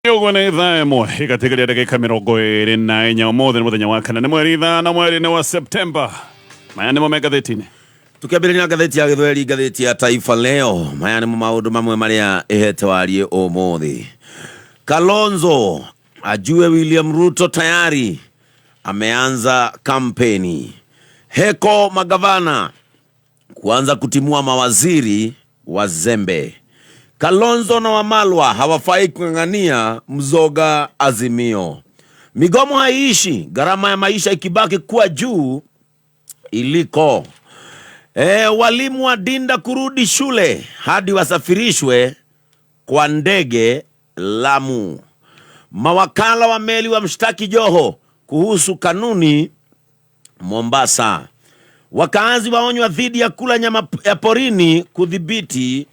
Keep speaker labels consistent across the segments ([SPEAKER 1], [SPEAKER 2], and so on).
[SPEAKER 1] Ũguo nĩ thaa ĩmwe igatigaria ndagĩka 24. Ũmũthĩ nĩ mũthenya wa kana, nĩ mweri 5, mweri-inĩ wa Septemba. Maya nĩmo me ngathĩti-inĩ.
[SPEAKER 2] Tukiambĩrĩria na ngathĩti ya Gĩthweri, ngathĩti ya Taifa Leo, maya nĩmo maũndũ mamwe marĩa ĩhete wariĩ ũmũthĩ. Kalonzo ajue William Ruto tayari ameanza kampeni. Heko magavana kuanza kutimua mawaziri wazembe. Kalonzo na Wamalwa hawafai kung'ang'ania mzoga Azimio. Migomo haiishi, gharama ya maisha ikibaki kuwa juu iliko. Walimu wa dinda kurudi shule hadi wasafirishwe kwa ndege Lamu. Mawakala wa meli wa mshtaki Joho kuhusu kanuni Mombasa. Wakazi waonywa dhidi ya kula nyama ya porini kudhibiti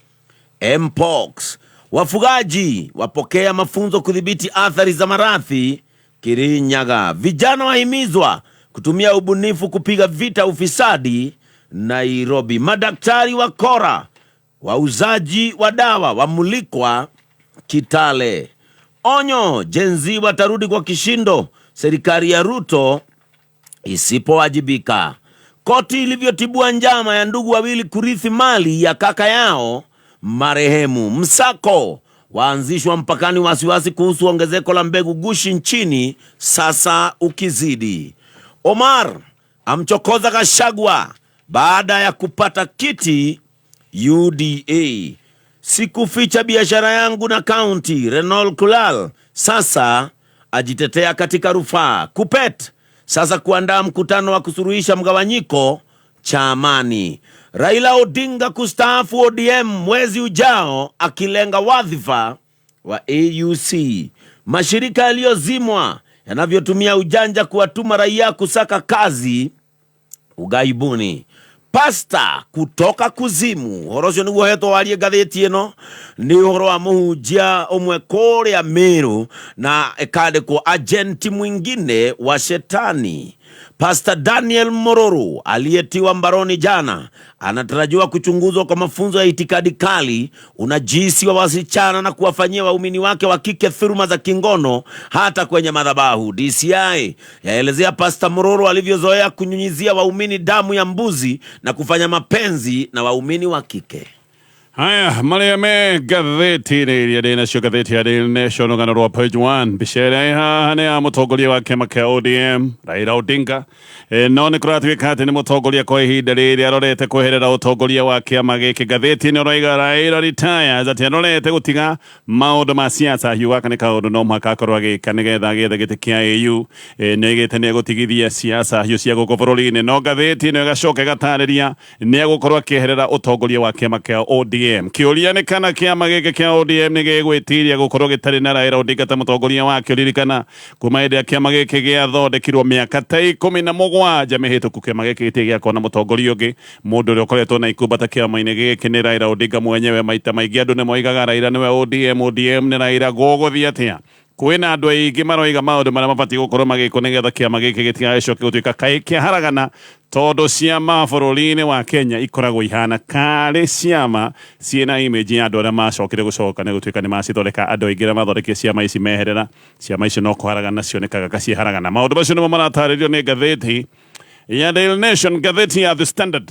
[SPEAKER 2] mpox. Wafugaji wapokea mafunzo kudhibiti athari za maradhi Kirinyaga. Vijana wahimizwa kutumia ubunifu kupiga vita ufisadi Nairobi. Madaktari wa kora wauzaji wa dawa wamulikwa Kitale. Onyo, Gen Z watarudi kwa kishindo serikali ya Ruto isipowajibika. Koti ilivyotibua njama ya ndugu wawili kurithi mali ya kaka yao marehemu. Msako waanzishwa mpakani, wasiwasi kuhusu ongezeko la mbegu gushi nchini sasa ukizidi. Omar amchokoza Gachagua baada ya kupata kiti UDA. Sikuficha biashara yangu na kaunti. Renol Kulal sasa ajitetea katika rufaa. Kupet sasa kuandaa mkutano wa kusuluhisha mgawanyiko chamani. Raila Odinga kustaafu ODM mwezi ujao akilenga wadhifa wa AUC. Mashirika yaliyozimwa yanavyotumia ujanja kuwatuma raia kusaka kazi ugaibuni. Pasta kutoka kuzimu. Ũhoro ũcio nĩguo hetwo warie ngathĩti ĩno, nĩ ũhoro wa mũhunjia ũmwe kũrĩa Meru na ĩkandĩkwo agenti mwingine wa shetani. Pastor Daniel Mororo aliyetiwa mbaroni jana anatarajiwa kuchunguzwa kwa mafunzo ya itikadi kali, unajisi wa wasichana na kuwafanyia waumini wake wa kike dhuluma za kingono hata kwenye madhabahu. DCI yaelezea Pastor Mororo alivyozoea kunyunyizia waumini damu ya mbuzi na kufanya mapenzi na waumini wa kike.
[SPEAKER 1] Haya marĩa me ngathĩti-inĩ iria ndĩ nacio, ngathĩti ya Daily Nation, rũgano rwa page 1, mbica ĩrĩa ĩ haha nĩ ya mũtongoria wa kĩama kĩa ODM Raila Odinga. No nĩ kũratuĩka atĩ nĩ mũtongoria kwa ihinda rĩrĩ arorete kweherera ũtongoria wa kĩama gĩkĩ. Ngathĩti ĩno ĩroiga Raila retires, atĩ arorete gũtiga maũndũ ma siasa. Hiũ gaka nĩ kaũndũ no mũhaka akorwo agĩka nĩgetha agĩethe gĩtĩ kĩa AU. Nĩ oigĩte nĩ egũtigithia siasa hiũ cia gũkũ bũrũri-inĩ, no ngathĩti ĩno ĩgacoka ĩgatarĩria nĩ egũkorwo akĩeherera ũtongoria wa kĩama kĩa ODM. Kĩũria nĩ kana kĩama gĩkĩ kĩa ODM nĩ gĩgwĩtiria gũkorwo gĩtarĩ na Raila Odinga ta mũtongoria wakĩo. Ririkana kuma hĩndĩ ya kĩama gĩkĩ gĩathondekirwo mĩaka ta 17 mĩhĩtũku, kĩama gĩkĩ gĩtirĩ gĩakorwo na mũtongoria ũngĩ. Mũndũ ũrĩa ũkoretwo na ikumbata kĩama-inĩ gĩkĩ nĩ Raila Odinga mwenyewe. Maita maingĩ andũ nĩ moigaga Raila nĩwe ODM, ODM nĩ Raila. Gũgũthiĩ atĩa? Kwĩna andũ aingĩ maroiga maũndũ marĩa mabatiĩ gũkorwo magĩkwo nĩgetha kĩama gĩkĩ gĩtigagĩcoke gũtuĩka kaĩ kĩaharagana, tondũ ciama bũrũri-inĩ wa Kenya ikoragwo ihana karĩ ciama ciĩna image ya andũ arĩa macokire gũcoka nĩ gũtuĩka nĩ macithondeka. Andũ aingĩ arĩa mathondekire ciama ici meherera, ciama icio no kũharagana cionekaga kaciharagana. Maũndũ macio nĩmo maratarĩrio nĩ ngathĩti ya Daily Nation. Ngathĩti ya The Standard,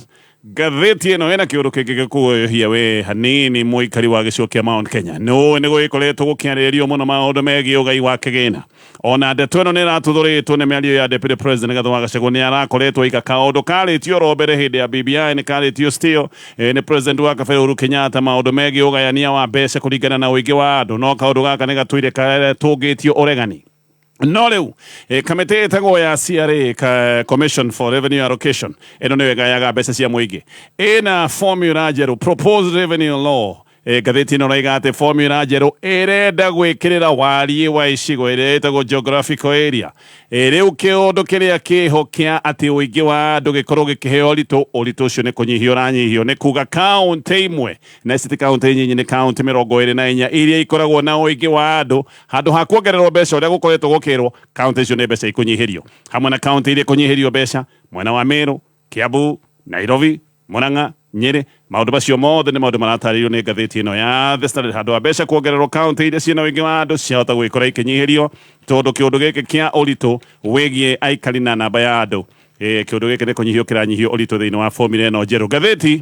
[SPEAKER 1] ngathĩti ĩno ĩna kĩũndũ kĩngĩ gĩkuoyohia we hanini mũikari wa gĩcigo kĩa Mount Kenya. Nĩ ũĩ nĩ gũgĩkoretwo gũkĩarĩrĩrio mũno maũndũ megiĩ ũgai wa kĩgĩna. Ona ndeto ĩno nĩ ĩratuthũrĩtwo nĩ mĩario ya Deputy President Rigathi wa Gachagua. Nĩ arakoretwo aika kaũndũ karĩtio oro mbere hĩndĩ ya BBI, nĩ karĩtio still nĩ President wa kabere Uhuru Kenyatta, maũndũ megiĩ ũgayania wa mbeca kũringana na ũingĩ wa andũ. No kaũndũ gaka nĩ gatũire katũngĩtio ũregani. No rĩu kamĩtĩ ĩtagwo ya CRA, Commission for Revenue Allocation, ĩno nĩyo ĩgayaga mbeca cia mũingĩ, ĩna formula njerũ, proposed revenue law. Ngathĩti ĩno ĩraiga atĩ formula njerũ ĩrenda gwĩkĩrĩra wariĩ wa icigo ĩrĩa ĩtagwo geographical area. Rĩu kĩũndũ kĩrĩa kĩho kĩa atĩ ũingĩ wa andũ gĩkorwo gĩkĩheo ũritũ, ũritũ ũcio nĩ kũnyihio ũranyihio. Nĩ kuga kaũntĩ imwe, na ici ti kaũntĩ nyinyi, nĩ kaũntĩ 24 iria ikoragwo na ũingĩ wa andũ, handũ ha kuongererwo mbeca ũrĩa gũkoretwo gũkĩrwo, kaũntĩ icio nĩ mbeca ikũnyihĩrio. Hamwe na kaũntĩ iria ikũnyihĩrio mbeca, mwena wa Meru, Kiambu, Nairobi, Murang'a, Nyĩrĩ. Maũndũ macio mothe nĩ maũndũ maratarĩrio nĩ ngathĩti ĩno ya The Standard. Handũ ha mbeca kuongererwo kaunti iria ciĩna ũingĩ wa andũ ciahota gwĩkora ikĩnyihĩrio tondũ kĩũndũ gĩkĩ kĩa ũritũ wĩgiĩ aikari na namba ya andũ kĩũndũ gĩkĩ nĩ kũnyihio kĩranyihio ũritũ thĩinĩ wa formula ĩno njerũ. Ngathĩti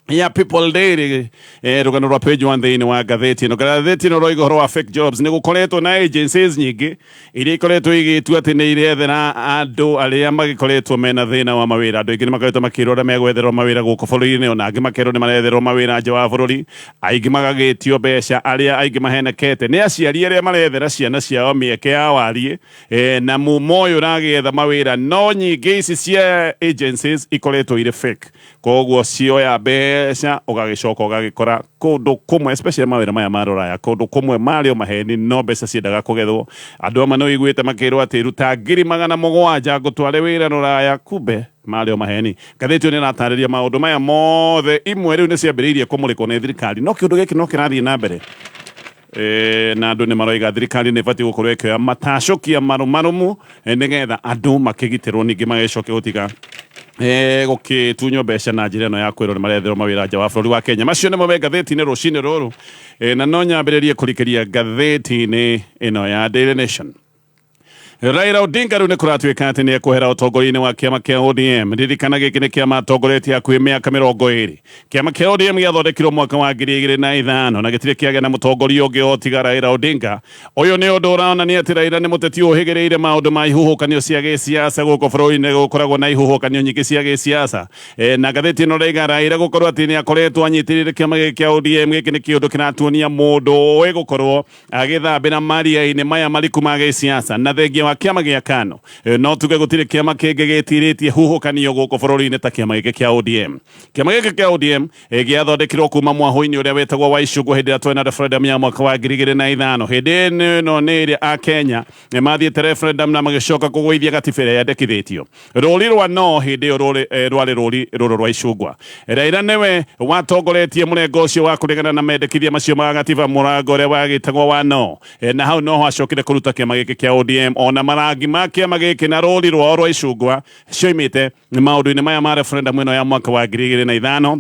[SPEAKER 1] ya People Daily, rũgano rwa page 1 thĩinĩ wa ngathĩti ĩno. Ngathĩti ĩno roiga ũhoro wa fake jobs. Nĩ gũkoretwo na agencies nyingĩ iria ikoretwo igĩtua atĩ nĩ irethera andũ arĩa magĩkoretwo mena thĩna wa mawĩra. Andũ aingĩ nĩ makoretwo makĩrwo arĩa megwetherwo mawĩra gũkũ bũrũri-inĩ, ona angĩ makerwo nĩ maretherwo mawĩra nja wa bũrũri, aingĩ magagĩtio mbeca. Arĩa aingĩ mahenekete nĩ aciari arĩa marethera ciana ciao mĩeke ya wariĩ, na mumo ũyũ ũragĩetha mawĩra, no nyingĩ ici cia agencies ikoretwo irĩ fake. Koguo cioya mbeca ũgagĩcoka ũgagĩkora kũndũ kũmwe, especially mawĩra maya ma rũraya, kũndũ kũmwe marĩ o maheni, no mbeca ciendaga kũgethwo. Andũ amwe nĩ ũiguĩte makĩrwo atĩ ruta 700,000 ngũtware wĩra rũraya, kumbe marĩ o maheni. Ngathĩti ĩyo nĩ ĩratarĩria maũndũ maya mothe. Imwe rĩu nĩ ciambĩrĩirie kũmũrĩkwo nĩ thirikari, no kĩũndũ gĩkĩ no kĩrathiĩ na mbere. Na andũ nĩ maroiga thirikari nĩ ĩbatiĩ gũkorwo ĩkĩoya matacũkia marũmarũmu, nĩgetha andũ makĩgitĩrwo, ningĩ magĩcoke gũtiga gũkĩtunywo mbeca na njĩra ĩno ya kwĩrwo nĩ maretherwo mawĩra nja wa bũrũri wa Kenya. Macio nĩmo me ngathĩti-inĩ rũcinĩ rũrũ, na no nyambĩrĩrie kũrikĩria ngathĩti-inĩ ĩno ya Daily Nation. Raila Odinga rĩu nĩ kũratuĩka atĩ nĩ ekwehera ũtongoria-inĩ wa kĩama kĩa ODM. Ririkana gĩkĩ nĩ kĩama atongoretie hakuhĩ mĩaka 20. Kĩama kĩa ODM gĩathondekirwo mwaka wa 2005 na gĩtirĩ kĩagĩa na mũtongoria ũngĩ o tiga Raila Odinga. Ũyũ nĩ ũndũ ũronania atĩ Raila nĩ mũteti ũhĩgĩrĩire maũndũ ma ihuhũkanio cia gĩsiasa. Gũkũ bũrũri-inĩ gũkoragwo na ihuhũkanio nyingĩ cia gĩsiasa. Na ngathĩti ĩno ĩraiga Raila gũkorwo atĩ nĩ akoretwo anyitĩrĩire kĩama gĩkĩ kĩa ODM, gĩkĩ nĩ kĩũndũ kĩratuonia mũndũ ũĩ gũkorwo agĩthambĩra maria-inĩ maya mariku ma gĩsiasa. Na thengia wa kĩama gĩa KANU, no tuge gũtirĩ kĩama kĩngĩ gĩtirĩtie huhũkanio gũkũ bũrũri-inĩ ta kĩama gĩkĩ kĩa ODM. Kĩama gĩkĩ kĩa ODM gĩathondekirwo kuma mwahũ-inĩ ũrĩa wĩtagwo wa icungwa hĩndĩ ĩrĩa twena referendum ya mwaka wa 2005. Hĩndĩ ĩno nĩ ĩrĩa Akenya mathiĩte referendum na magĩcoka kũgũithia gatiba ĩrĩa yendekithĩtio. Rũri rwa no hĩndĩ ĩyo rwarĩ rũri rũrũ rwa icungwa. Raila nĩwe watongoretie mũrengo ũcio wa kũregana na mendekithia macio ma gatiba, mũrango ũrĩa wagĩtagwo wa no. Na hau noho acokire kũruta kĩama gĩkĩ kĩa ODM. Ona marangi ma kĩama gĩkĩ na rũri rwao rwa icungwa cioimĩte maũndũ-inĩ maya ma referendum ĩno ya mwaka wa 2005.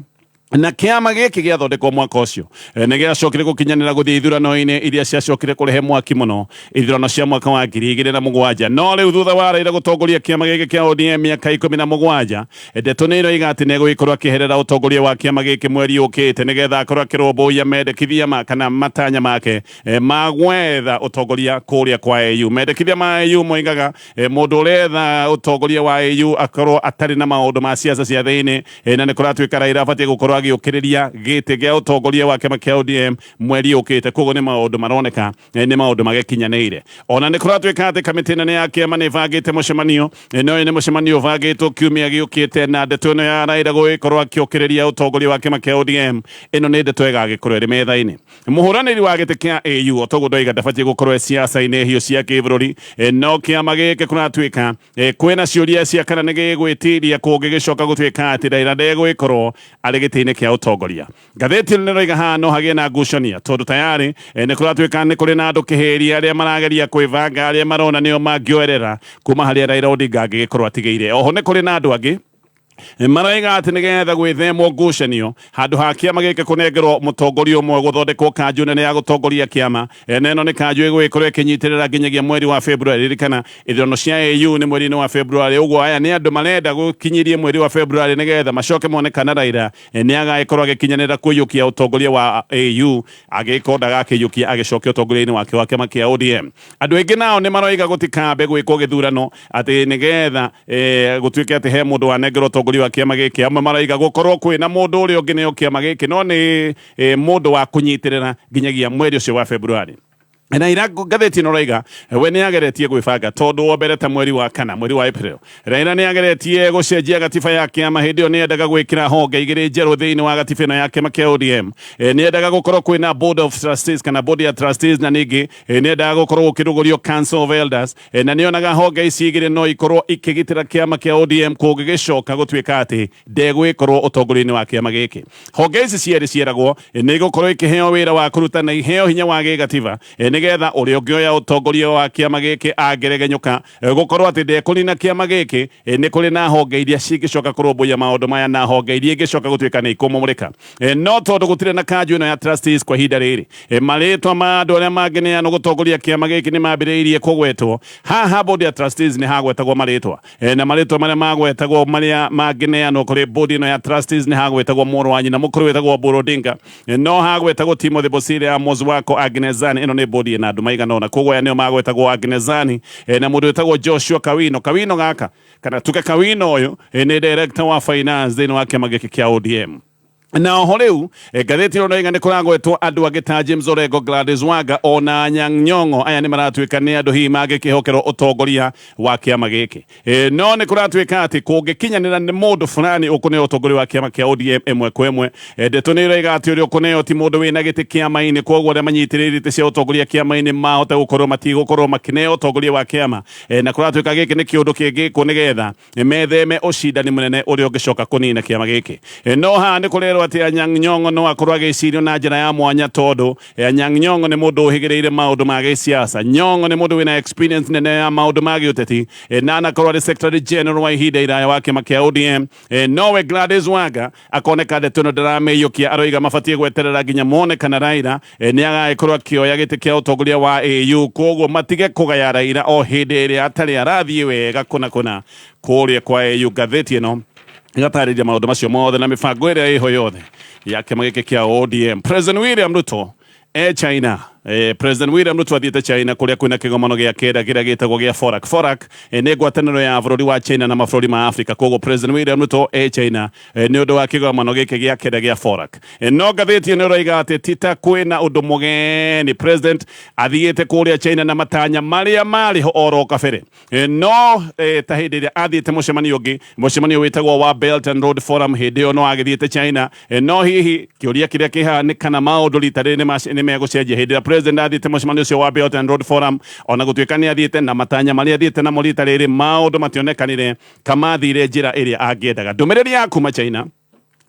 [SPEAKER 1] Na kĩama gĩkĩ gĩathondekwo mwaka ũcio, nĩ gĩacokire gũkinyanĩra gũthiĩ ithurano-inĩ iria ciacokire kũrehe mwaki mũno, ithurano cia mwaka wa 2007. No rĩu thutha wa Raila gũtongoria kĩama gĩkĩ kĩa ODM mĩaka 17, ndeto nĩ iroiga atĩ nĩ egũgĩkorwo akĩeherera ũtongoria wa kĩama gĩkĩ mweri ũkĩte, nĩgetha akorwo akĩrũmbũiya mendekithia ma kana matanya make ma gwetha ũtongoria kũrĩa kwa AU. Mendekithia ma AU moigaga mũndũ ũretha ũtongoria wa AU akorwo atarĩ na maũndũ ma siasa cia thĩinĩ, na nĩ kũratuĩka Raila abatiĩ gũkorwo agĩũkĩrĩria gĩtĩ gĩa ũtongoria wa kĩama kĩa ODM mweri ũkĩte. Koguo nĩ maũndũ maroneka nĩ maũndũ magĩkinyanĩire. Ona nĩ kũratuĩka atĩ kamĩtĩ nene ya kĩama nĩ ĩbangĩte mũcemanio, na ũyũ nĩ mũcemanio ũbangĩtwo kiumia gĩũkĩte, na ndeto ĩno ya Raila gũgĩkorwo akĩũkĩrĩria ũtongoria wa kĩama kĩa ODM, ĩno nĩ ndeto ĩgagĩkorwo ĩrĩ metha-inĩ. Mũhũranĩri wa gĩtĩ kĩa AU otoguo ndoiga ndabatiĩ gũkorwo e siasa-inĩ hiũ cia kĩbũrũri, no kĩama gĩkĩ kũratuĩka kwĩna ciũria cia kana nĩ gĩgwĩtiria kũngĩgĩcoka gũtuĩka atĩ Raila ndegwĩkorwo arĩ gĩtĩ-inĩ kĩa ũtongoria. Ngathĩti ĩno nĩroiga haha no hagĩe na ngucania tondũ tayarĩ nĩ kũratuĩka nĩ kũrĩ na andũ kĩhĩri arĩa marageria kwĩbanga, arĩa marona nĩo mangĩoerera kuma harĩa Raila Odinga angĩgĩkorwo atigĩire. Oho nĩ kũrĩ na andũ angĩ maroiga atĩ nĩgetha gwĩthemwo ngucanio, handũ ha kĩama gĩkĩ kũnengerwo mũtongoria ũmwe, gũthondekwo kanjũ nene ya gũtongoria kĩama. Na ĩno nĩ kanjũ ĩgũgĩkorwo ĩkĩnyitĩrĩra nginyagia mweri wa February. Ririkana ithurano cia AU nĩ mweri-inĩ wa February, ũguo aya nĩ andũ marenda gũkinyirie mweri wa February nĩgetha macoke mone kana Raila nĩ agagĩkorwo agĩkinyanĩra kũiyũkia ũtongoria wa AU. Angĩgĩkorwo ndagakĩiyũkia, agĩcoke ũtongoria-inĩ wake wa kĩama kĩa ODM. Andũ aingĩ nao nĩ maroiga gũtikambe gwĩkwo gĩthurano atĩ nĩgetha gũtuĩke atĩ he mũndũ wanengerwo ũtongoria wa kĩama gĩkĩ. Amwe maraiga gũkorwo kwĩna mũndũ ũrĩa ũngĩ nĩo kĩama gĩkĩ, no nĩ mũndũ wa kũnyitĩrĩra nginyagia mweri ũcio wa February. Na ira ngathĩti ĩno raiga we nĩ ageretie gwĩbanga tondũ wa mbere ta mweri wa kana, mweri wa April, Raila nĩ ageretie gũcenjia gatiba ya kĩama. Hĩndĩ ĩyo nĩ endaga gwĩkĩra honge igĩrĩ njerũ thĩinĩ wa gatiba ĩno ya kĩama kĩa ODM. Nĩ endaga gũkorwo kwĩna board of trustees kana board ya trustees, na ningĩ nĩ endaga gũkorwo gũkĩrũgũrio council of elders, na nĩ onaga honge ici igĩrĩ no ikorwo ikĩgitĩra kĩama kĩa ODM kũngĩgĩcoka gũtuĩka atĩ ndegwĩkorwo ũtongoria-inĩ wa kĩama gĩkĩ. Honge ici cierĩ cieragwo nĩ igũkorwo ikĩheo wĩra wa kũruta na iheo hinya wa gĩgatiba. Nĩgetha ũrĩa ũngĩoya ũtongoria wa kĩama gĩkĩ angĩregenyũka gũkorwo atĩ ndekũnina kĩama gĩkĩ, nĩ kũrĩ na honge iria cingĩcoka kũrũmbũiya maũndũ maya na honge iria ingĩcoka gũtuĩka nĩ ikũmũmũrĩka. No tondũ gũtirĩ na kanjũ ĩno ya trustees kwa ihinda rĩrĩ, marĩtwa ma andũ arĩa mangĩneanwo gũtongoria kĩama gĩkĩ nĩ mambĩrĩirie kũgwetwo. Haha board ya trustees nĩ hagwetagwo marĩtwa, na marĩtwa marĩa magwetagwo marĩa mangĩneanwo kũrĩ board ĩno ya trustees nĩ hagwetagwo mũrũ wa nyina mũkũrũ wĩtagwo Oburu Odinga, no hagwetagwo Timothy Bosire, Amos Wako, Agnes Zani. Ĩno nĩ board ĩna andũ maigana ũna, koguo aya nĩo magwetagwo, Agnes Zani na mũndũ wĩtagwo Joshua Kawino. Kawino gaka kana tuge Kawino ũyũ nĩ director wa finance thĩinĩ wa kĩama gĩkĩ kĩa ODM. Na oho rĩu ngathĩti ĩno ĩroiga nĩ kũragwetwo andũ angĩ ta James Orengo, Gladys Wanga ona Anyang' Nyong'o. Aya nĩ maratuĩka nĩ andũ hihi mangĩkĩhokerwo ũtongoria wa kĩama gĩkĩ. No nĩ kũratuĩka atĩ kũngĩkinyanĩra nĩ mũndũ fulani ũkũneo ũtongoria wa kĩama kĩa ODM ĩmwe kwa ĩmwe, ndeto nĩ ĩroiga atĩ ũrĩa ũkũneo ti mũndũ wĩna gĩtĩ kĩama-inĩ, koguo arĩa manyitĩrĩire itĩ cia ũtongoria kĩama-inĩ mahota gũkorwo matigũkorwo makĩneo ũtongoria wa kĩama. Na kũratuĩka gĩkĩ nĩ kĩũndũ kĩngĩkwo nĩgetha metheme ũcindani mũnene ũrĩa ũngĩcoka kũnina kĩama gĩkĩ. No haha nĩ kũrerwo atĩ Anyang' Nyong'o no akorwo agĩcirio na njĩra ya mwanya tondũ Anyang' Nyong'o nĩ mũndũ ũhĩgĩrĩire maũndũ ma gĩsiasa. Nyong'o nĩ mũndũ wĩna experience nene ya maũndũ ma gĩũteti, na anakorwo arĩ secretary general wa ihinda iraya wa kĩama kĩa ODM. Nowe Gladys Wanga akoneka ndeto ĩno ndaramĩiyũkia, aroiga mabatiĩ gweterera nginya mone kana Raila nĩ agagĩkorwo akĩoya gĩtĩ kĩa ũtongoria wa AU, koguo matige kũgaya Raila o hĩndĩ ĩrĩa atarĩ arathiĩ wega kũna kũna kũrĩa kwa AU. Ngathĩti ĩno ĩgatarĩria maũndũ macio mothe na mĩbango ĩrĩa ĩho yothe ya kĩama gĩkĩ kĩa ODM. President William Ruto e China. President William Ruto athiĩte China kũrĩa kwĩna kĩgomano gĩa kenda kĩrĩa gĩtagwo gĩa FORAC. FORAC nĩ ngwatanĩro ya bũrũri wa China na mabũrũri ma Afrika. Koguo President William Ruto e China nĩ ũndũ wa kĩgomano gĩkĩ gĩa kenda gĩa FORAC. No ngathĩti ĩno ĩroiga atĩ ti ta kwĩna ũndũ mũgeni, President athiĩte kũrĩa China na matanya marĩa marĩ ho oro kabere. No ta hĩndĩ ĩrĩa athiĩte mũcemanio ũngĩ, mũcemanio wĩtagwo wa Belt and Road Forum, hĩndĩ ĩyo no agĩthiĩte China. No hihi kĩũria kĩrĩa kĩ haha nĩ kana maũndũ rita rĩrĩ nĩ megũcenjia. Hĩndĩ ĩrĩa President athiĩte mũcemanio ũcio wa Belt and Road Forum, ona gũtuĩka nĩ athiĩte na matanya marĩa athiĩte namo, rita rĩrĩ maũndũ mationekanire kamathire njĩra ĩrĩa angĩendaga. Ndũmĩrĩri ya kuma China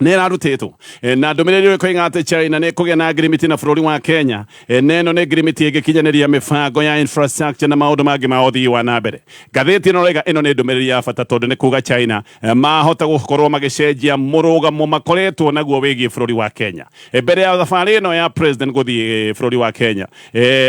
[SPEAKER 1] nĩ ĩrarutĩtwo, na ndũmĩrĩri ĩyo ĩkoiga atĩ China nĩ ĩkũgĩa na ngirimiti na bũrũri wa Kenya, na ĩno nĩ ngirimiti ĩngĩkinyanĩria mĩbango ya infrastructure na maũndũ mangĩ ma ũthii wa na mbere. Ngathĩti ĩno ĩroiga ĩno nĩ ndũmĩrĩri ya bata tondũ nĩ kuga China mahota gũkorwo magĩcenjia mũrũgamo makoretwo naguo wĩgiĩ bũrũri wa Kenya mbere ya thabarĩ ĩno ya President gũthiĩ bũrũri wa Kenya.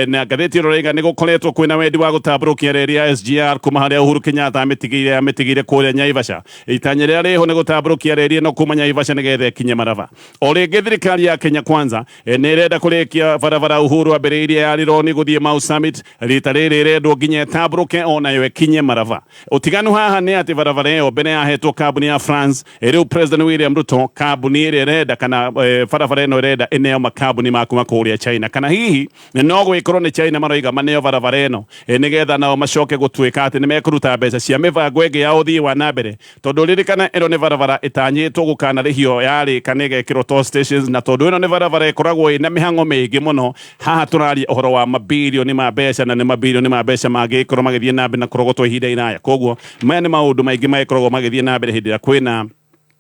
[SPEAKER 1] Na ngathĩti ĩno ĩroiga nĩ gũkoretwo kwĩna wendi wa gũtambũrũkia reri ya SGR kuma harĩa Uhuru Kenyatta amĩtigĩire kũrĩa Naivasha. Itanya rĩrĩa rĩho nĩ gũtambũrũkia reri ĩno kuma Naivasha nĩgetha ĩkinye Maraba. O rĩngĩ thirikari ya Kenya Kwanza nĩ ĩrenda kũrĩkia barabara Uhuru ambĩrĩirie ya Rironi gũthiĩ Mau Summit. Rita rĩrĩ ĩrendwo nginya ĩtambũrũke onayo ĩkinye Maraba. Ũtiganu haha nĩ atĩ barabara ĩyo mbere yahetwo kambuni ya France, rĩu President William Ruto kambuni ĩrĩa ĩrenda kana barabara ĩno ĩrenda ĩneo makambuni ma kuma kũrĩa China, kana hihi no gwĩkorwo nĩ China maroiga maneo barabara ĩno nĩgetha nao macoke gũtuĩka atĩ nĩ mekũruta mbeca cia mĩbango ĩngĩ ya ũthii wa na mbere, tondũ ririkana ĩno nĩ barabara ĩtanyĩtwo gũkanarĩhio yarĩka nĩ ĩgekĩrwo toll stations, na tondũ ĩno nĩ barabara ĩkoragwo ĩna mĩhang'o mĩingĩ mũno, haha tũraria ũhoro wa mabirioni ma mbeca, na nĩ mabirioni ma mbeca mangĩgĩkorwo magĩthiĩ na mbere na kũrogotwo ihinda iraya. Koguo maya nĩ maũndũ maingĩ magĩkoragwo magĩthiĩ na mbere hĩndĩ ĩrĩa kwĩna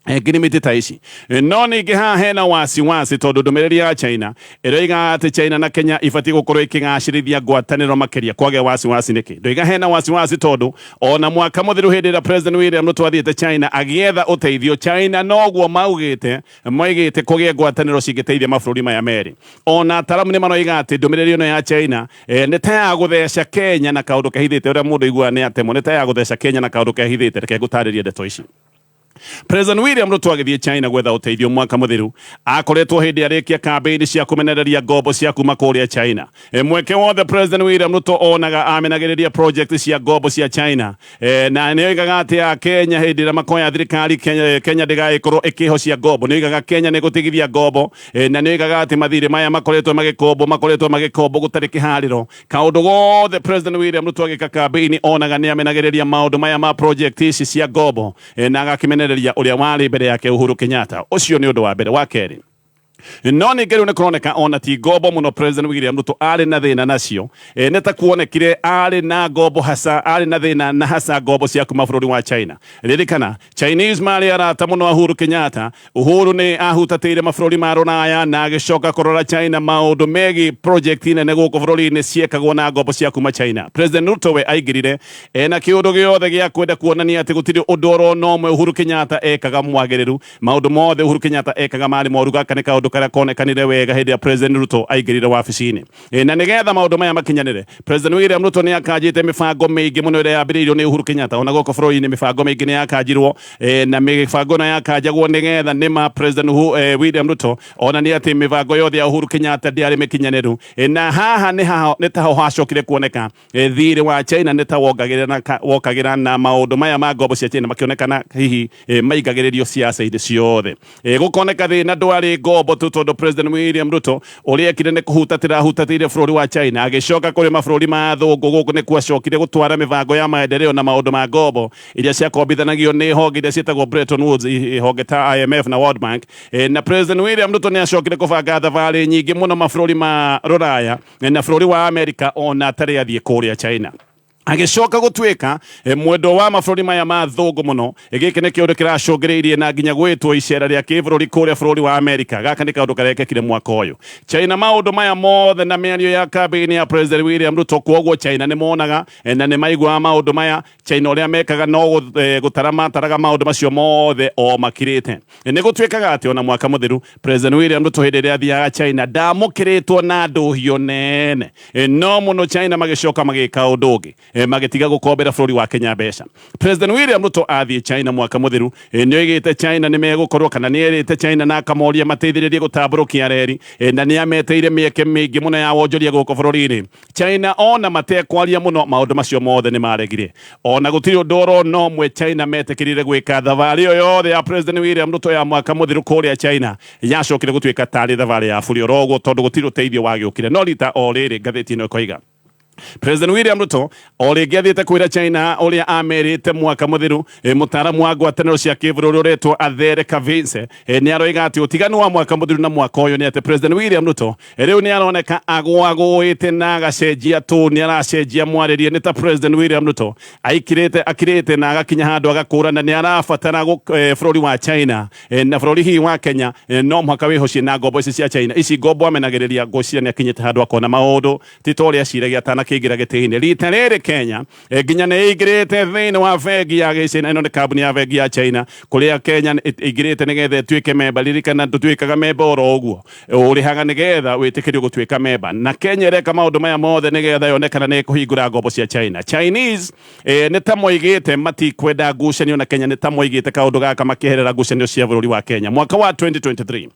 [SPEAKER 1] ngirimiti ta ici. No ningĩ haha hena wasiwasi tondũ ndũmĩrĩri ya China ĩroiga atĩ China na Kenya ibatiĩ gũkorwo ikĩgacĩrithia ngwatanĩro makĩria. Kwagĩa wasiwasi nĩkĩ? Ndoiga hena wasiwasi tondũ ona mwaka mũthiru hĩndĩ ĩrĩa President William Ruto athiĩte China agĩetha ũteithio, China noguo maugĩte, moigĩte kũgĩe ngwatanĩro cingĩteithia mabũrũri maya merĩ. Ona ataramu nĩ maroiga atĩ ndũmĩrĩri ĩno ya China nĩ ta ya gũtheca Kenya na kaũndũ kehithĩte. Ũrĩa mũndũ aiguaga nĩ atemwo, nĩ ta ya gũtheca Kenya na kaũndũ kehithĩte. Reke ngũtarĩrie ndeto ici. President William Ruto agĩthiĩ China gwetha ũteithio mwaka mũthiru akoretwo hĩndĩ arĩkia kambĩini cia kũmenereria ngombo cia kuma kũrĩa China. Mweke wothe President William Ruto onaga amenagĩrĩria project cia ngombo cia China, na nĩ oigaga atĩ a Kenya hĩndĩ ĩrĩa makoya thirikari Kenya ndĩgagĩkorwo ĩkĩhocia ngombo. Nĩ oigaga Kenya nĩ gũtigithia ngombo, na nĩ oigaga atĩ mathirĩ maya makoretwo magĩkombwo gũtarĩ kĩharĩro. Kaũndũ gothe President William Ruto agĩka kambĩini onaga nĩ amenagĩrĩria maũndũ maya ma project ici cia ngombo, na agakĩmenereria ũrĩa warĩ mbere yake Uhuru Kenyatta. Ũcio nĩ ũndũ wa mbere. Wa kerĩ, No ningĩ rĩu nĩ kũroneka ona ti ngombo mũno President William Ruto arĩ na thĩna nacio. Nĩ ta kuonekire arĩ na ngombo hasa, arĩ na thĩna na hasa ngombo cia kuma bũrũri wa China. Ririkana, Chinese marĩ arata mũno a Uhuru Kenyatta. Uhuru nĩ ahutatĩire mabũrũri ma rũraya na agĩcoka kũrora China maũndũ megiĩ project nene gũkũ bũrũri-inĩ ciekagwo na ngombo cia kuma China. President Ruto we aingĩrire ena kĩũndũ gĩothe gĩa kwenda kuonania atĩ gũtirĩ ũndũ oro na ũmwe Uhuru Kenyatta ekaga mwagĩrĩru. Maũndũ mothe Uhuru Kenyatta ekaga marĩ moru. Gaka nĩ kaũndũ karĩa konekanire wega hĩndĩ ya President Ruto aingĩrire wabici-inĩ. Na nĩgetha maũndũ maya makinyanĩre, President William Ruto nĩ akanjĩte mĩbango mĩingĩ mũno ĩrĩa yambĩrĩirio nĩ Uhuru Kenyatta. Ona gũkũ bũrũri-inĩ mĩbango mĩingĩ nĩ yakanjirwo, na mĩbango ĩno yakanjagwo nĩgetha nĩma President William Ruto onanie atĩ mĩbango yothe ya Uhuru Kenyatta ndĩarĩ mĩkinyanĩru. Na haha nĩ taho hacokire kuoneka thirĩ wa China nĩ ta wongagĩrĩra na maũndũ maya ma ngombo cia China makĩonekana hihi maingagĩrĩrio ciaca-inĩ ciothe. Gũkoneka thĩna ndwarĩ ngombo tu, tondũ President William Ruto ũrĩa ekire nĩ kũhutatĩra ahutatĩire bũrũri wa China, agĩcoka kũrĩ mabũrũri ma athũngũ. Gũkũ nĩkuo acokire gũtwara mĩbango ya maendeleo na maũndũ ma ngombo iria ciakombithanagio nĩ honge iria ciĩtagwo Bretton Woods, honge ta IMF na World Bank. Na President William Ruto nĩ acokire kũbanga thabarĩ nyingĩ mũno mabũrũri ma rũraya na bũrũri wa Amerika ona atarĩ athiĩ kũrĩa China. Agĩcoka gũtuĩka mwendwa wa mabũrũri maya ma thũngũ mũno. Gĩkĩ nĩ kĩũndũ kĩracũngĩrĩirie na nginya gwĩtwo icera rĩa kĩbũrũri kũrĩa bũrũri wa Amerika. Gaka nĩ kaũndũ karekekire mwaka ũyũ. China maũndũ maya mothe na mĩario ya kambĩini ya President William Ruto, kwoguo China nĩ monaga na nĩ maiguaga maũndũ maya. China ũrĩa mekaga no gũtara mataraga maũndũ macio mothe o makirĩte. Nĩ gũtuĩkaga atĩ ona mwaka mũthiru President William Ruto hĩndĩ ĩrĩa athiaga China ndamũkĩrĩtwo na ndũhio nene. No mũno China magĩcoka magĩka ũndũ ũngĩ, magĩtiga gũkombera bũrũri wa Kenya mbeca. President William Ruto athiĩ China mwaka mũthiru, nĩ oigĩte China nĩ megũkorwo kana nĩ erĩte China na akamoria mateithĩrĩrie gũtambũrũkia reri, na nĩ ameteire mĩeke mĩingĩ mũno ya wonjoria gũkũ bũrũri-inĩ. China ona matekwaria mũno maũndũ macio mothe nĩ maregire. Ona gũtirĩ ũndũ oro na ũmwe China metĩkĩrire gwĩka. Thabarĩ ĩyo yothe ya President William Ruto ya mwaka mũthiru kũrĩa China yacokire gũtuĩka tarĩ thabarĩ ya buri oro ũguo, tondũ gũtirĩ ũteithio wagĩũkire. No rita o rĩrĩ ngathĩti ĩno ĩkoiga President William Ruto o rĩngĩ athiĩte kwĩra China ũrĩa amerite mwaka mũthiru. Mũtaaramu wa ngwatanĩro cia kĩbũrũri ũretwo Athere Kavince nĩ aroiga atĩ ũtiganu wa mwaka mũthiru na mwaka ũyũ nĩ atĩ President William Ruto rĩu nĩ aroneka agũagũĩte na agacenjia tu, nĩ aracenjia mwarĩrie. Nĩ ta President William Ruto aikirĩte akirĩte na agakinya handũ agakũrana nĩ arabatara bũrũri wa China, na bũrũri hihi wa Kenya no mũhaka wĩhocie na ngombo ici cia China. Ici ngombo amenagĩrĩria, ngwĩciria nĩ akinyĩte handũ akona maũndũ ti ta ũrĩa aciragia atanakĩingĩra gĩtĩ-inĩ. Rita rĩrĩ Kenya nginya nĩ ĩingĩrĩte thĩinĩ wa bengi ya gĩchina. Ĩno nĩ kambuni ya bengi ya China kũrĩa Kenya ĩingĩrĩte nĩgetha ĩtuĩke memba. Ririkana, ndũtuĩkaga memba oro ũguo, ũrĩhaga nĩgetha wĩtĩkĩrio gũtuĩka memba. Na Kenya ĩreka maũndũ maya mothe nĩgetha yonekana nĩ ĩkũhingũra ngombo cia China. Chinese nĩ ta moigĩte matikwenda ngucanio na Kenya, nĩ ta moigĩte kaũndũ gaka makĩherera ngucanio cia bũrũri wa Kenya. Mwaka wa 2023,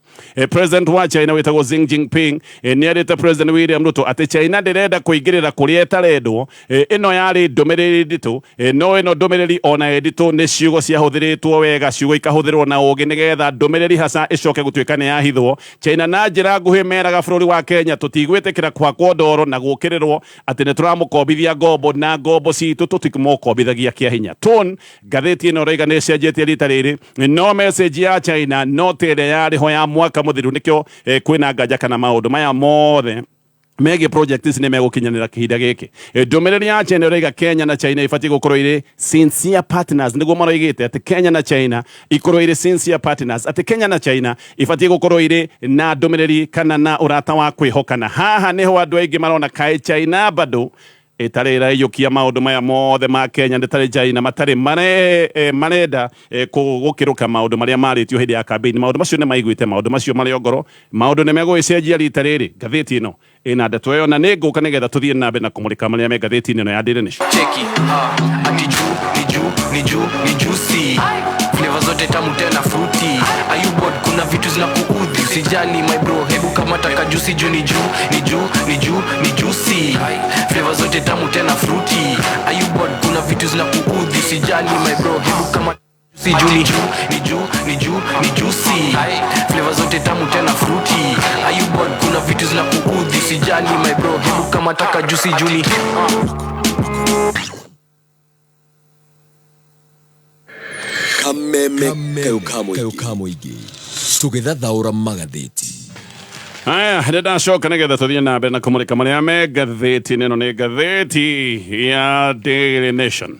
[SPEAKER 1] President wa China wĩtagwo Xi Jinping nĩ erĩte President William Ruto atĩ China ndĩrenda kũingĩrĩra kũrĩa ĩtarendwo. Ĩno yarĩ ndũmĩrĩri nditũ, no ĩno ndũmĩrĩri ona ĩ nditũ nĩ ciugo ciahũthĩrĩtwo wega, ciugo ikahũthĩrwo na ũgĩ nĩgetha ndũmĩrĩri hasa ĩcoke gũtuĩka nĩ yahithwo. China na njĩra nguhĩ meraga bũrũri wa Kenya tũtigwĩtĩkĩra kũhakwo ndoro na gũkĩrĩrwo atĩ nĩ tũramũkombithia ngombo, na ngombo citũ tũtimũkombithagia kĩa hinya. Tone ngathĩti ĩno ĩroiga nĩ ĩcenjetie rita rĩrĩ, no message ya China no ta ĩrĩa yarĩ ho ya mwaka mũthiru. Nĩkĩo kwĩna nganja kana maũndũ maya mothe megiĩ project ici nĩ megũkinyanĩra kĩhinda gĩkĩ. Ndũmĩrĩri ya China ĩroiga Kenya na China ibatiĩ gũkorwo irĩ sincere partners. Nĩguo maroigĩte atĩ Kenya na China ikorwo irĩ sincere partners, atĩ Kenya na China ibatiĩ gũkorwo irĩ na ndũmĩrĩri kana na ũrata wa kwĩhokana. Haha nĩho andũ aingĩ marona kaĩ China bado ĩtarĩ ĩraiyũkia maũndũ maya mothe ma Kenya, ndĩtarĩ China matarĩ marenda gũkĩrũka maũndũ marĩa marĩtio hĩndĩ ya campaign. Maũndũ macio nĩ maiguĩte, maũndũ macio marĩ o ngoro, maũndũ nĩ megũgĩcenjia rita rĩrĩ. Ngathĩti ĩno ĩna ndeto ĩyo na nĩ ngũka nĩgetha tũthiĩ na mbere na kũmũrĩka marĩa me ngathĩti-inĩ ĩno ya Daily Nation.
[SPEAKER 3] Cheki, ati juu ni juu ni juu ni juicy, flavor zote tamu tena fruity. Are you bored? Kuna vitu zinakuudhi, usijali my bro, hebu kamata kajusi juu ni juu ni juu ni juu ni juicy, flavor zote tamu tena fruity. Are you bored? Kuna vitu zinakuudhi, usijali my bro, hebu kamata si juu ni juu ni juu ni juu ni juicy, flavor zote tamu tena fruity. Are you bored? Kuna vitu zinakuudhi, usijali my bro, hebu kamata kajusi juu ni
[SPEAKER 4] Kameme kayo ka mũingĩ tũgĩthathaũra magathĩti.
[SPEAKER 1] Aya, nĩndacoka nĩgetha tũthiĩ na mbere na kũmũrĩka marĩa me ngathĩti-inĩ. Ĩno nĩ ngathĩti ya Daily Nation.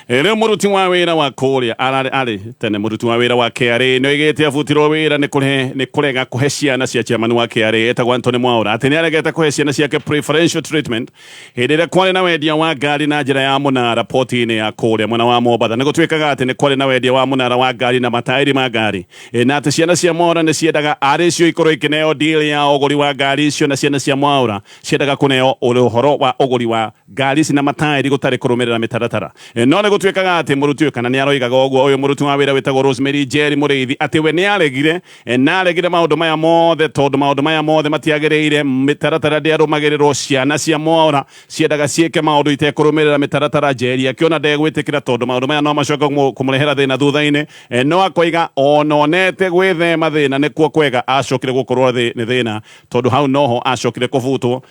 [SPEAKER 1] Rĩu mũruti wa wĩra wa kũrĩa ararĩ arĩ tene mũruti wa wĩra wa KRA nĩ oigĩte abutirwo wĩra nĩ kũrehe nĩ kũrega kũhe ciana cia chairman wa KRA etagwo Anthony Mwaura atĩ nĩ aregete kũhe ciana ciake preferential treatment hĩndĩ ĩrĩa kwarĩ na wendia wa ngari na njĩra ya mũnara poti-inĩ ya kũrĩa mwena wa Mombatha. Nĩ gũtuĩkaga atĩ nĩ kwarĩ na wendia wa mũnara wa ngari na mataĩri ma ngari na atĩ ciana cia Mwaura nĩ ciendaga arĩ cio ikorwo ikĩneo deal ya ũgũri wa ngari icio, na ciana cia Mwaura ciendaga kũneo ũhoro wa ũgũri wa ngari ici na mataĩri gũtarĩ kũrũmĩrĩra mĩtaratara. No nĩ gũtuĩkaga atĩ mũruti ũyũ, kana nĩ aroigaga ũguo ũyũ mũruti wa wĩra wĩtagwo Rosemary Njeri Mũrĩithi, atĩ we nĩ aregire na aregire maũndũ maya mothe tondũ maũndũ maya mothe matiagĩrĩire, mĩtaratara ndĩarũmagĩrĩrwo, ciana cia Mwaura ciendaga ciĩke maũndũ itekũrũmĩrĩra mĩtaratara. Njeri akĩona ndegwĩtĩkĩra tondũ maũndũ maya no macoke kũmũrehera thĩna thutha-inĩ. No akoiga ononete gwĩthema thĩna nĩkuo kwega, acokire gũkorwo nĩ thĩna tondũ hau noho acokire kũbutwo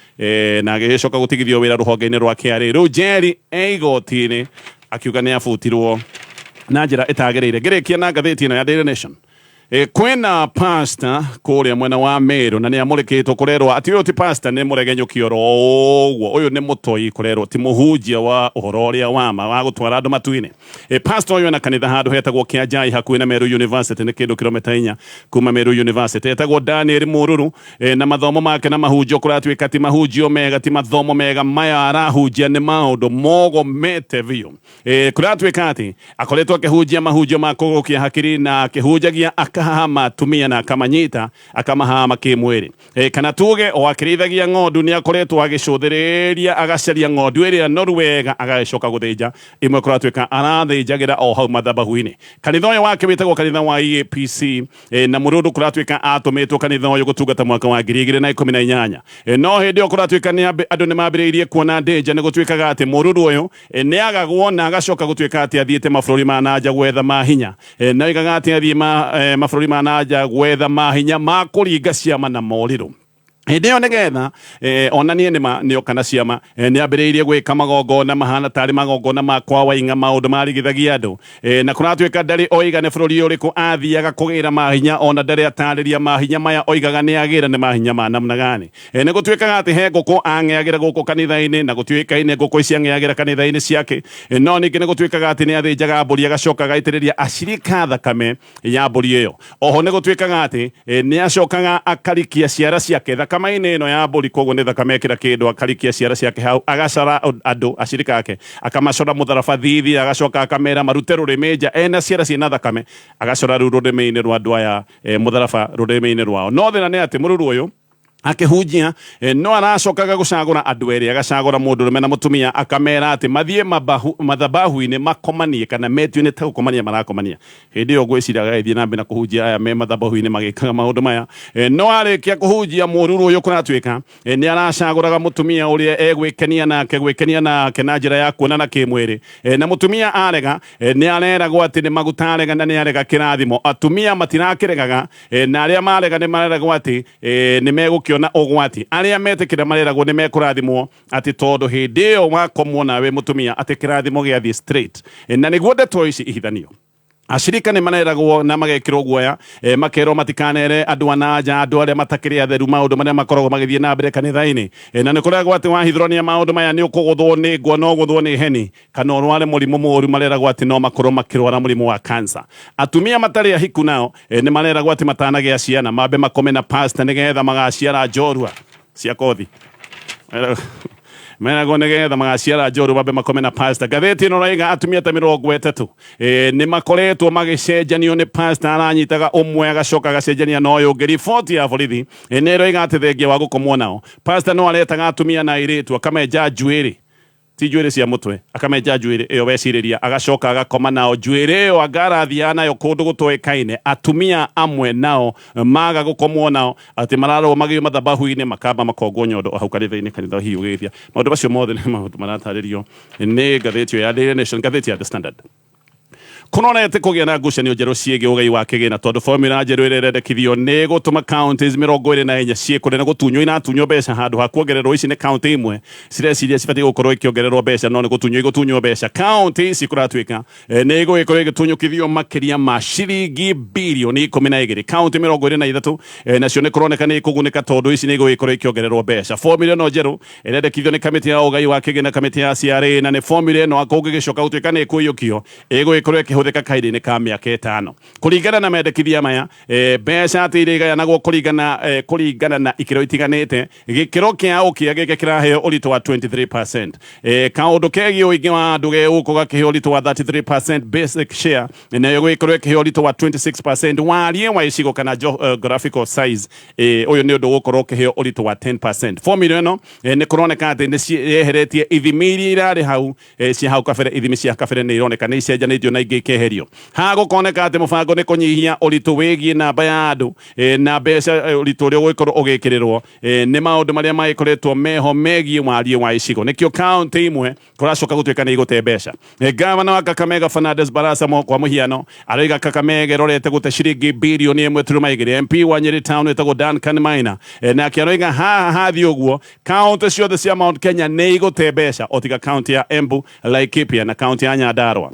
[SPEAKER 1] na agĩcoka gũtigithio wĩra rũhonge-inĩ rwa KRA. Rĩu Njeri e igoti-inĩ akiuga nĩ abutirwo na njĩra ĩtagĩrĩire. Ngĩrĩkia na ngathĩti ĩno ya Daily Nation, kwĩna pastor kũrĩa mwena wa Meru na nĩ amũrĩkĩtwo kũrerwo atĩ ũyũ ti pastor, nĩ mũregenyũki oro ũguo, ũyũ nĩ mũtoi, kũrerwo ti mũhunjia wa ũhoro ũrĩa wa ma wa gũtwara andũ matu-inĩ. Pastor ũyũ ena kanitha handũ hetagwo Kĩanjai hakuhĩ na Meru University, nĩ kĩndũ kilomita 4 kuma Meru University. Etagwo Daniel Mũruru, na mathomo make na mahunjio kũratuĩka ti mahunjio mega, ti mathomo mega maya arahunjia, nĩ maũndũ mogomete biũ. Kũratuĩka atĩ akoretwo akĩhunjia mahunjio ma kũgũkia hakiri na akĩhunjagia akahama atumia na akamanyita akamahama kĩmwĩrĩ. Kana tuge o akĩrĩithagia ng'ondu nĩ akoretwo agĩcũthĩrĩria agacaria ng'ondu ĩrĩa noru wega agagĩcoka gũthĩnja imwe, kũratuĩka arathĩnjagĩra o hau mathabahu-inĩ. Kanitha ũyũ wake wĩtagwo kanitha wa EAPC, na mũrũndũ kũratuĩka atũmĩtwo kanitha ũyũ gũtungata mwaka wa 2018. No hĩndĩ ĩyo kũratuĩka nĩ andũ nĩ mambĩrĩirie kuona ndĩnja. Nĩ gũtuĩkaga atĩ mũrũrũ ũyũ nĩ agagwo na agacoka gũtuĩka atĩ athiĩte mabũrũri ma nanja gwetha mahinya. Na oigaga atĩ athiĩ mabũrũri ma nanja gwetha mahinya ma kũringa ciama na morirũ. Hĩndĩ ĩyo nĩgetha onanie nĩma nĩoka na ciama, nĩ ambĩrĩirie gwĩka magongona mahana tarĩ magongona ma kwa waing'a, maũndũ marigithagia andũ. Na kũratuĩka ndarĩ oiga nĩ bũrũri ũrĩkũ athiaga kũgĩra mahinya, ona ndarĩ atarĩria mahinya maya oigaga nĩ agĩra nĩ mahinya ma namna gani. Nĩ gũtuĩkaga atĩ he ngũkũ ang'eagĩra gũkũ kanitha-inĩ, na gũtiũĩkaine ngũkũ ici ang'eagĩra kanitha-inĩ ciake. No ningĩ nĩ gũtuĩkaga atĩ nĩ athĩnjaga mbũri agacoka agaitĩrĩria acirika thakame ya mbũri ĩyo. Oho nĩ gũtuĩkaga atĩ nĩ acokaga akarikia ciara ciake thakame-inĩ ĩno ya mbũri, koguo nĩ thakame ĩkĩra kĩndũ, akarikia ciara ciake hau, agacora andũ acirika ake, akamacora mũtharaba thithi, agacoka akamera marute rũrĩmĩ nja ena ciara ciĩna thakame, agacora rĩu rũrĩmĩ-inĩ rwa andũ aya, mũtharaba rũrĩmĩ-inĩ rwao. No thĩna nĩ atĩ mũruru ũyũ akĩhunjia no aracokaga gũcagũra andũ erĩ, agacagũra mũndũrũme na mũtumia, akamera atĩ mathiĩ mathabahu-inĩ makomanie, kana metio nĩ ta gũkomania marakomania. Hĩndĩ ĩyo ngwĩciria agagĩthiĩ na mbere na kũhunjia aya me mathabahu-inĩ magĩkaga maũndũ maya. No arĩkia kũhunjia mũruru ũyũ kũratuĩka nĩ aracagũraga mũtumia ũrĩa egwĩkenia nake, gwĩkenia nake na njĩra ya kuonana kĩmwĩrĩ. Na mũtumia arega, nĩ areragwo atĩ nĩ maguta arega na nĩ arega kĩrathimo. Atumia matirakĩregaga, na arĩa marega nĩ mareragwo atĩ nĩ megũkĩona ũgwati. Arĩa metĩkĩra mareragwo nĩ mekũrathimwo, atĩ tondũ hĩndĩ ĩyo wakomwo nawe mũtumia atĩ kĩrathimo gĩathiĩ straight. Na nĩguo ndeto ici ihithanio, acirika nĩ mareragwo na magekĩrwo guoya, makerwo matikanere andũ a nanja, andũ arĩa matakĩrĩ atheru, maũndũ marĩa makoragwo magĩthiĩ na mbere kanitha-inĩ. Na nĩ kũreragwo atĩ wahithũrania maũndũ maya nĩ ũkũgũthwo nĩ ngwa, no ũgũthwo nĩ heni kana ũrware mũrimũ mũũru. Mareragwo atĩ no makorwo makĩrwara mũrimũ wa cancer. Atumia matarĩ ahiku nao nĩ mareragwo atĩ matanagĩa ciana mambe makome na pastor nĩgetha magaciara njorua cia kothi. Meragwo nĩgetha magaciara njorua mambe makome na pastor. Ngathĩti ĩno raiga atumia ta 30 nĩ makoretwo magĩcenjanio nĩ pastor, aranyitaga ũmwe agacoka agacenjania na ũyũ ũngĩ. Riboti ya borithi nĩ ĩroiga atĩ thengia wa gũkomwo nao, pastor no aretaga atumia na airĩtu akamenja njuĩrĩ, ti njuĩrĩ cia mũtwe, akamenja njuĩrĩ ĩyo wecirĩria, agacoka agakoma nao njuĩrĩ ĩyo anga arathiaga nayo kũndũ gũtoĩkaine. Atumia amwe nao maga gũkomwo nao atĩ mararwo magĩũma mathabahu-inĩ makamba makongwo nyondo o hau kanitha-inĩ, kanitha hihi ũgĩgĩthia. Maũndũ macio mothe nĩ maũndũ maratarĩrio nĩ ngathĩti ĩyo ya Daily Nation. Ngathĩti ya The Standard. Kũronete kũgĩa na ngucanio njerũ ciĩgiĩ ũgai wa kĩgĩna tondũ formula njerũ ĩrĩa ĩrendekithio nĩ gũtũma counties 24 ciĩkũre na gũtunywo inatunywo mbeca handũ ha kuongererwo. Ici nĩ county imwe cireciria cibatiĩ gũkorwo ikĩongererwo mbeca no nĩ gũtunywo igũtunywo mbeca. County ici kũratuĩka nĩ igũgĩkorwo igĩtunyũkithio makĩria ma ciringi birioni 12. County 23 nacio nĩ kũroneka nĩ ikũgunĩka tondũ ici nĩ igũgĩkorwo ikĩongererwo mbeca. Formula ĩno njerũ ĩrendekithio nĩ kamĩtĩ ya ũgai wa kĩgĩna, kamĩtĩ ya CRA, na nĩ formula ĩno kũngĩgĩcoka gũtuĩka nĩ ĩkũiyũkio ĩgũgĩkorwo ĩkĩhũthĩka kahinda-inĩ ka mĩaka 5. Kũringana na mendekithia maya, mbeca atĩ iria igayanagwo kũringana na ikĩro itiganĩte. Gĩkĩro kĩa ũkĩa gĩkĩ kĩraheo ũritũ wa 23%, kaũndũ kegiĩ ũingĩ wa andũ gegũkũ gakĩheo ũritũ wa 33%, basic share nayo ĩgũgĩkorwo ĩkĩheo ũritũ wa 26%, wariĩ wa icigo kana geographical size, ũyũ nĩ ũndũ ũgũkorwo ũkĩheo ũritũ wa 10%. Formula ĩno nĩ kũroneka atĩ nĩ yeheretie ithimi iria irarĩ hau cia hau kabere. Ithimi cia kabere nĩ ironeka nĩ icenjanĩtio na ingĩ ikeherio. Haha gũkoneka atĩ mũbango nĩ kũnyihia ũritũ wĩgiĩ namba ya andũ na mbeca, ũritũ ũrĩa ũgũgĩkorwo ũgĩkĩrĩrwo nĩ maũndũ marĩa magĩkoretwo meho megiĩ wariĩ wa icigo. Nĩkĩo kaunti imwe kũracoka gũtuĩka nĩ igũte mbeca. Gavana wa Kakamega Fernandes Barasa kwa mũhiano aroiga Kakamega ĩrorete gũte ciringi birioni 1.2. MP wa Nyeri Town wĩtagwo Duncan Maina nake aroiga haha hathiĩ ũguo kaunti ciothe cia Mount Kenya nĩ igũte mbeca o tiga kaunti ya Embu, Laikipia na kaunti ya Nyandarua.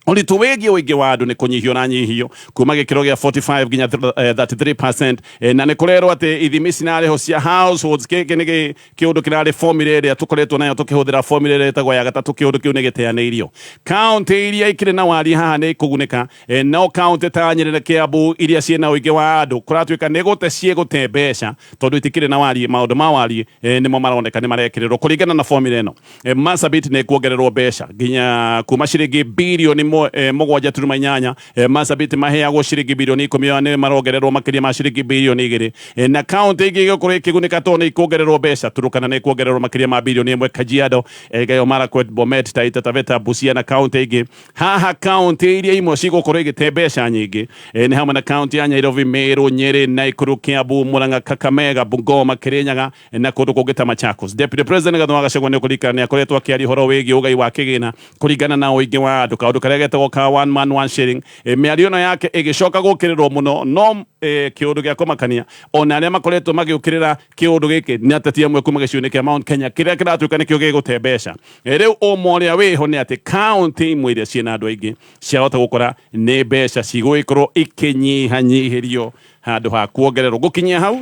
[SPEAKER 1] Ũritũ wĩgiĩ ũingĩ wa andũ nĩ kũnyihio na nyihio kuma gĩkĩro gĩa 45 nginya 33%, na nĩ kũrerwo atĩ ithimi cinarĩho cia households, gĩkĩ nĩ kĩũndũ kĩrarĩ formula ĩrĩa tũkoretwo nayo tũkĩhũthĩra, formula ĩrĩa ĩtagwo ya gatatũ. Kĩũndũ kĩu nĩ gĩteanĩirio. Kaunti iria ikĩrĩ na wariĩ haha nĩ ikũgunĩka, no kaunti ta Nyĩrĩ na Kiambu iria ciĩna ũingĩ wa andũ kũratuĩka nĩ gũte ciĩgũte mbeca tondũ itikĩrĩ na wariĩ. Maũndũ ma wariĩ nĩmo maroneka nĩ marekĩrĩrwo kũringana na formula ĩno. Marsabit nĩ kuongererwo mbeca nginya kuma ciringi birioni 7.8. Marsabit maheagwo ciringi birioni 10, nĩ marongererwo makĩria ma ciringi birioni 2. Na kaunti ingĩ igũkorwo ikĩgunĩka tondũ nĩ ikuongererwo mbeca, Turukana nĩ kuongererwo makĩria ma birioni 1, Kajiado, Elgeyo Marakwet, Bomet, Taita Taveta, Busia na kaunti ingĩ. Haha kaunti iria imwe cigũkorwo igĩte mbeca nyingĩ nĩ hamwe na kaunti ya Nairobi, Meru, Nyeri, Nakuru, Kiambu, Murang'a, Kakamega, Bungoma, Kirinyaga na kũndũ kũngĩ ta Machakos. Deputy President Gathoni wa Gachagua nĩ ũkũririkana nĩ akoretwo akĩaria ũhoro wĩgiĩ ũgai wa kĩgĩna kũringana na ũingĩ wa andũ, kaũndũ karĩa getagwo ka one man one shilling. Mĩario ĩno yake ĩgĩcoka gũkĩrĩrwo mũno, no kĩũndũ gĩa kũmakania ona arĩa makoretwo magĩũkĩrĩra kĩũndũ gĩkĩ nĩ ateti amwe kuma gĩcigo-inĩ kĩa Mount Kenya kĩrĩa kĩratuĩka nĩkĩo gĩgũte mbeca. Rĩu ũma ũrĩa wĩho nĩ atĩ kaunti imwe iria ciĩna andũ aingĩ ciahota gũkora nĩ mbeca cigũgĩkorwo ikĩnyihanyihĩrio handũ ha kuongererwo. Gũkinyia hau,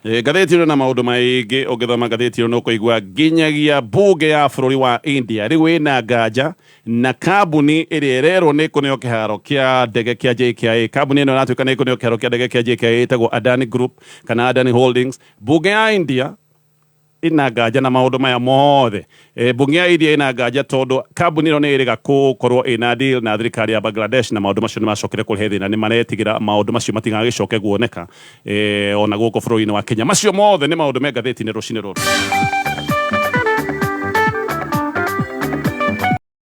[SPEAKER 1] ngathĩti ĩno na maũndũ maingĩ. Ũngĩthoma ngathĩti ĩno nĩ ũkũigua nginyagia mbunge ya bũrũri wa India rĩu ĩna nganja na kambuni ĩrĩa ĩrerwo nĩ ĩkũneo kĩharo kĩa ndege kĩa JKIA. Kambuni ĩno ĩratuĩka nĩ ĩkũneo kĩharo kĩa ndege kĩa JKIA ĩtagwo Adani Group kana Adani Holdings. Mbunge ya India ina nganja na maũndũ maya mothe. Mbunge ya India ina nganja tondũ kambuni ĩno nĩ ĩrĩga gũkorwo ĩna deal na thirikari ya Bangladesh, na maũndũ macio nĩ macokire kũrehe thĩna. Nĩ maretigĩra maũndũ macio matigagĩcoke kuoneka ona gũkũ bũrũri-inĩ wa Kenya. Macio mothe nĩ maũndũ me ngathĩti-inĩ rũcinĩ rũrũ.